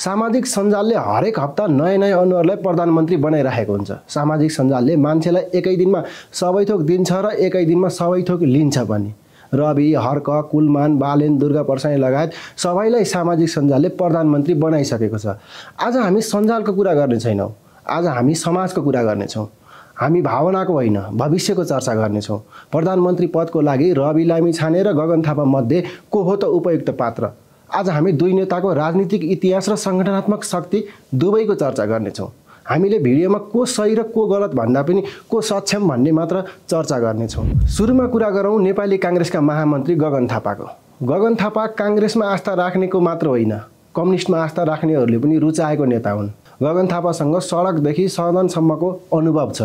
सामाजिक सञ्जालले हरेक हप्ता नयाँ अनुहारलाई प्रधानमन्त्री बनाइराखेको हुन्छ। सामाजिक सञ्जालले मान्छेलाई एकै दिनमा सबै थोक दिन्छ र एकै दिनमा सबै थोक लिन्छ पनि। रवि, हर्क, कुलमान, बालेन, दुर्गा प्रसाई लगायत सबैलाई सामाजिक सञ्जालले प्रधानमन्त्री बनाइसकेको छ। आज हामी सञ्जालको कुरा गर्ने छैनौँ, आज हामी समाजको कुरा गर्नेछौँ। हामी भावनाको होइन, भविष्यको चर्चा गर्नेछौँ। प्रधानमन्त्री पदको लागि रवि लामिछाने र गगन थापा मध्ये को हो त उपयुक्त पात्र? आज हामी दुई नेताको राजनीतिक इतिहास र सङ्गठनात्मक शक्ति दुवैको चर्चा गर्नेछौँ। हामीले भिडियोमा को सही र को गलत भन्दा पनि को सक्षम भन्ने मात्र चर्चा गर्नेछौँ। सुरुमा कुरा गरौँ नेपाली काङ्ग्रेसका महामन्त्री गगन थापाको। गगन थापा काङ्ग्रेसमा आस्था राख्नेको मात्र होइन, कम्युनिस्टमा आस्था राख्नेहरूले पनि रुचाएको नेता हुन्। गगन थापासँग सडकदेखि सदनसम्मको अनुभव छ।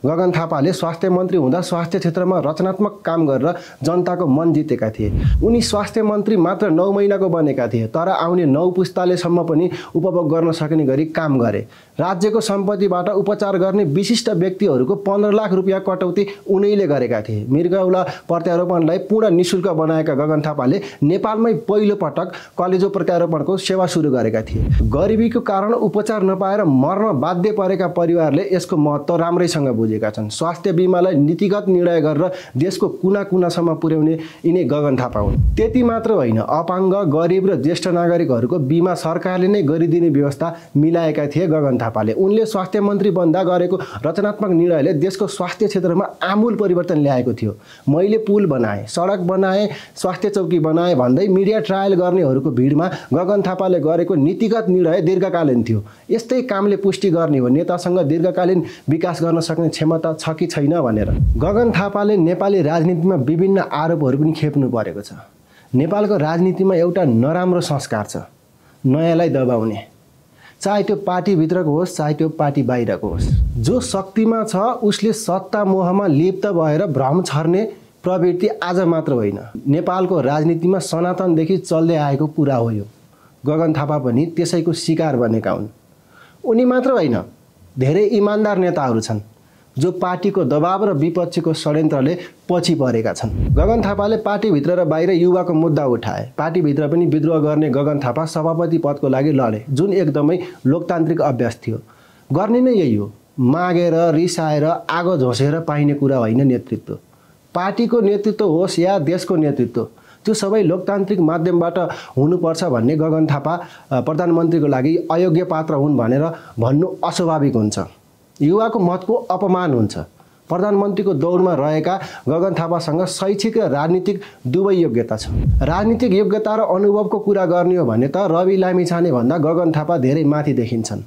गगन थापाले स्वास्थ्य मन्त्री हुँदा स्वास्थ्य क्षेत्रमा रचनात्मक काम गरेर जनताको मन जितेका थिए। उनी स्वास्थ्य मन्त्री मात्र 9 महिनाको बनेका थिए, तर आउने 9 पुस्तालेसम्म पनि उपभोग गर्न सक्ने गरी काम गरे। राज्यको सम्पत्तिबाट उपचार गर्ने विशिष्ट व्यक्तिहरूको 15 लाख रुपियाँ कटौती उनैले गरेका थिए। मृगौला प्रत्यारोपणलाई पूर्ण निःशुल्क बनाएका गगन थापाले नेपालमै पहिलो पटक कलेजो प्रत्यारोपणको सेवा सुरु गरेका थिए। गरिबीको कारण उपचार नपाएर मर्न बाध्य परेका परिवारले यसको महत्त्व राम्रैसँग बुझेका छन्। स्वास्थ्य बिमालाई नीतिगत निर्णय गरेर देशको कुना कुनासम्म पुर्याउने यिनै गगन थापा हुन्। त्यति मात्र होइन, अपाङ्ग, गरिब र ज्येष्ठ नागरिकहरूको बिमा सरकारले नै गरिदिने व्यवस्था मिलाएका थिए गगन थापाले। उनले स्वास्थ्य मन्त्री बन्दा गरेको रचनात्मक निर्णयले देशको स्वास्थ्य क्षेत्रमा आमूल परिवर्तन ल्याएको थियो। मैले पुल बनाएँ, सडक बनाएँ, स्वास्थ्य चौकी बनाएँ भन्दै मिडिया ट्रायल गर्नेहरूको भिडमा गगन थापाले गरेको नीतिगत निर्णय दीर्घकालीन थियो। यस्तै कामले पुष्टि गर्ने हो नेतासँग दीर्घकालीन विकास गर्न सक्ने क्षमता छ कि छैन भनेर। गगन थापाले नेपाली राजनीतिमा विभिन्न आरोपहरू पनि खेप्नु परेको छ। नेपालको राजनीतिमा एउटा नराम्रो संस्कार छ, नयाँलाई दबाउने, चाहे त्यो पार्टीभित्रको होस् चाहे त्यो पार्टी बाहिरको होस्। जो शक्तिमा छ उसले सत्ता मोहमा लिप्त भएर भ्रम छर्ने प्रवृत्ति आज मात्र होइन, नेपालको राजनीतिमा सनातनदेखि चल्दै आएको कुरा हो यो। गगन थापा पनि त्यसैको शिकार बनेका हुन्। उनी मात्र होइन, धेरै इमान्दार नेताहरू छन् जो पार्टीको दबाव र विपक्षीको षड्यन्त्रले पछि परेका छन्। गगन थापाले पार्टीभित्र र बाहिर युवाको मुद्दा उठाए। पार्टीभित्र पनि विद्रोह गर्ने गगन थापा सभापति पदको लागि लडे, जुन एकदमै लोकतान्त्रिक अभ्यास थियो। गर्ने नै यही हो, मागेर रिसाएर आगो झोसेर पाइने कुरा होइन नेतृत्व। पार्टीको नेतृत्व होस् या देशको नेतृत्व, त्यो सबै लोकतान्त्रिक माध्यमबाट हुनुपर्छ भन्ने गगन थापा प्रधानमन्त्रीको लागि अयोग्य पात्र हुन् भनेर भन्नु अस्वाभाविक हुन्छ। युवाको मतको अपमान हुन्छ। प्रधानमन्त्रीको दौडमा रहेका गगन थापासँग शैक्षिक र राजनीतिक दुवै योग्यता छ। राजनीतिक योग्यता र अनुभवको कुरा गर्ने हो भने त रवि लामिछाने भन्दा गगन थापा धेरै माथि देखिन्छन्।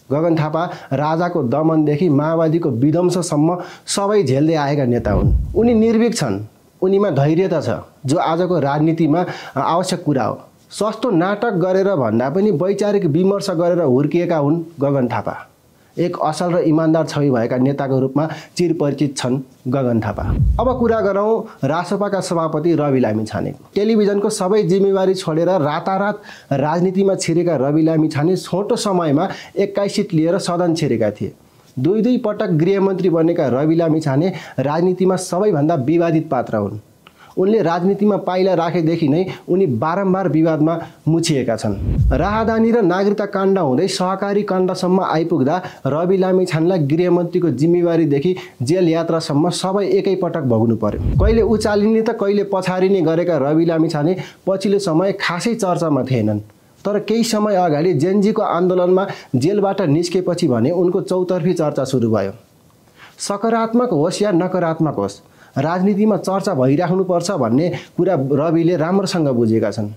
गगन थापा राजाको दमनदेखि माओवादीको विध्वंससम्म सबै झेल्दै आएका नेता हुन्। उनी निर्भीक छन्, उनीमा धैर्यता छ, जो आजको राजनीतिमा आवश्यक कुरा हो। सस्तो नाटक गरेर भन्दा पनि वैचारिक विमर्श गरेर हुर्किएका हुन् गगन थापा। एक असल र इमान्दार छवि भएका नेताको रूपमा चिरपरिचित छन् गगन थापा। अब कुरा गरौँ रासपाका सभापति रवि लामिछानेको। टेलिभिजनको सबै जिम्मेवारी छोडेर रातारात राजनीतिमा छिरेका रवि लामिछाने छोटो समयमा 21 सिट लिएर सदन छिरेका थिए। दुई पटक गृहमन्त्री बनेका रवि लामिछाने राजनीतिमा सबैभन्दा विवादित पात्र हुन्। उनले राजनीतिमा पाइला राखेदेखि नै उनी बारम्बार विवादमा मुछिएका छन्। राहदानी र नागरिकता काण्ड हुँदै सहकारी काण्डसम्म आइपुग्दा रवि लामिछानेलाई गृहमन्त्रीको जिम्मेवारीदेखि जेल यात्रासम्म सबै एकै पटक भोग्नु पर्यो। कहिले उचालिने त कहिले पछारिने गरेका रवि लामिछाने पछिल्लो समय खासै चर्चामा थिएनन्। तर केही समय अगाडि जेनजीको आन्दोलनमा जेलबाट निस्केपछि भने उनको चौतर्फी चर्चा सुरु भयो। सकारात्मक होस् या नकारात्मक होस्, राजनीतिमा चर्चा भइराख्नुपर्छ भन्ने कुरा रविले राम्रोसँग बुझेका छन्।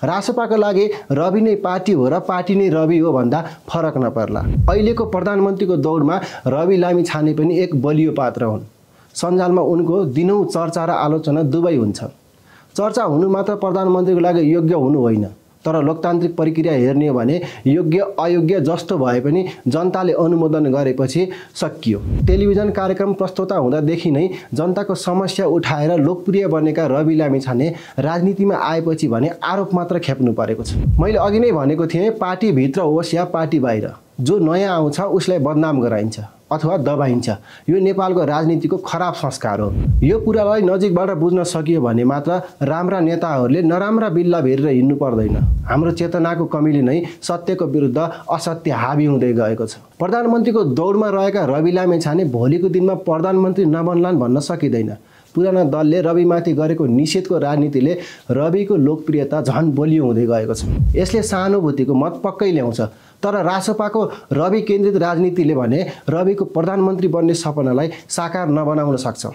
रासपाका लागि रवि नै पार्टी हो र पार्टी नै रवि हो भन्दा फरक नपर्ला। अहिलेको प्रधानमन्त्रीको दौडमा रवि लामिछाने पनि एक बलियो पात्र हुन्। सञ्जालमा उनको दिनौँ चर्चा र आलोचना दुवै हुन्छ। चर्चा हुनु मात्र प्रधानमन्त्रीको लागि योग्य हुनु होइन, तर लोकतान्त्रिक प्रक्रिया हेर्ने हो भने योग्य अयोग्य जस्तो भए पनि जनताले अनुमोदन गरेपछि सकियो। टेलिभिजन कार्यक्रम प्रस्तोता हुँदादेखि नै जनताको समस्या उठाएर लोकप्रिय बनेका रवि लामिछाने राजनीतिमा आएपछि भने आरोप मात्र खेप्नु परेको छ। मैले अघि नै भनेको थिएँ, पार्टीभित्र होस् या पार्टी बाहिर, जो नयाँ आउँछ उसलाई बदनाम गराइन्छ। अथवा दबाइन्छ। यो नेपालको राजनीतिको खराब संस्कार हो। यो कुरालाई नजिकबाट बुझ्न सकियो भने मात्र राम्रा नेताहरूले नराम्रा बिल्ला भेरेर हिँड्नु पर्दैन। हाम्रो चेतनाको कमीले नै सत्यको विरुद्ध असत्य हावी हुँदै गएको छ। प्रधानमन्त्रीको दौडमा रहेका रवि लामेछाने भोलिको दिनमा प्रधानमन्त्री नबन्लान् भन्न सकिँदैन। पुराना दलले रविमाथि गरेको निषेधको राजनीतिले रविको लोकप्रियता झन् बलियो हुँदै गएको छ। यसले सहानुभूतिको मत पक्कै ल्याउँछ, तर रासपाको रवि केन्द्रित राजनीतिले भने रविको प्रधानमन्त्री बन्ने सपनालाई साकार नबनाउन सक्छ।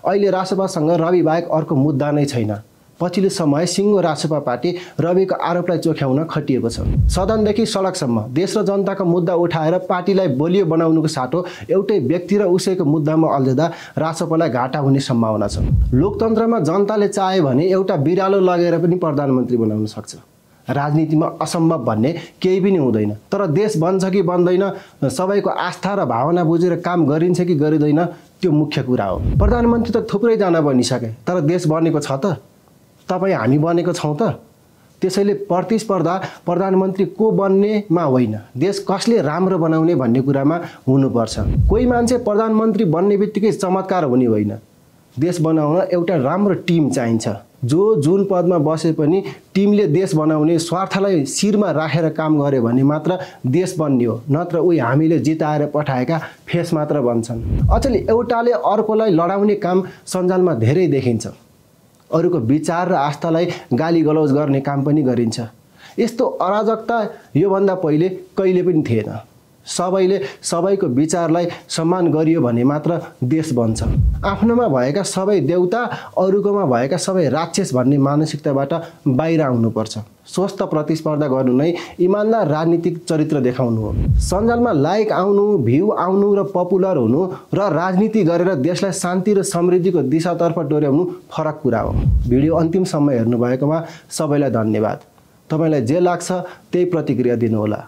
अहिले रासपासँग रवि बाहेक अर्को मुद्दा नै छैन। पछिल्लो समय सिङ्गो रासपा पार्टी रविको आरोपलाई चोख्याउन खटिएको छ। सदनदेखि सडकसम्म देश र जनताको मुद्दा उठाएर पार्टीलाई बलियो बनाउनुको साटो एउटै व्यक्ति र उसैको मुद्दामा अल्झदा रासपालाई घाटा हुने सम्भावना छ। लोकतन्त्रमा जनताले चाहे भने एउटा बिरालो लगेर पनि प्रधानमन्त्री बनाउन सक्छ। राजनीतिमा असम्भव भन्ने केही पनि हुँदैन। तर देश बन्छ कि बन्दैन, सबैको आस्था र भावना बुझेर काम गरिन्छ कि गरिँदैन, त्यो मुख्य कुरा हो। प्रधानमन्त्री त थुप्रैजना बनिसके, तर देश बनेको छ त? तपाईँ हामी बनेको छौँ त? त्यसैले प्रतिस्पर्धा प्रधानमन्त्री को बन्नेमा होइन, देश कसले राम्रो बनाउने भन्ने कुरामा हुनुपर्छ। कोही मान्छे प्रधानमन्त्री बन्ने बित्तिकै चमत्कार हुने होइन। देश बनाउन एउटा राम्रो टिम चाहिन्छ। जो जुन पदमा बसे पनि टिमले देश बनाउने स्वार्थलाई शिरमा राखेर काम गर्यो भने मात्र देश बन्ने हो, नत्र उही हामीले जिताएर पठाएका फेस मात्र बन्छन्। अचेल एउटाले अर्कोलाई लडाउने काम सञ्जालमा धेरै देखिन्छ। अरूको विचार र आस्थालाई गाली गलौज गर्ने काम पनि गरिन्छ। यस्तो अराजकता योभन्दा पहिले कहिले पनि थिएन। सबैले सबैको विचारलाई सम्मान गरियो भने मात्र देश बन्छ। आफ्नोमा भएका सबै देउता, अरूकोमा भएका सबै राक्षस भन्ने मानसिकताबाट बाहिर आउनुपर्छ। स्वस्थ प्रतिस्पर्धा गर्नु नै इमानदार राजनीतिक चरित्र देखाउनु हो। सञ्जालमा लाइक आउनु, भ्यू आउनु र पपुलर हुनु र राजनीति गरेर देशलाई शान्ति र समृद्धिको दिशातर्फ डोर्याउनु फरक कुरा हो। भिडियो अन्तिमसम्म हेर्नुभएकोमा सबैलाई धन्यवाद। तपाईँलाई जे लाग्छ त्यही प्रतिक्रिया दिनुहोला।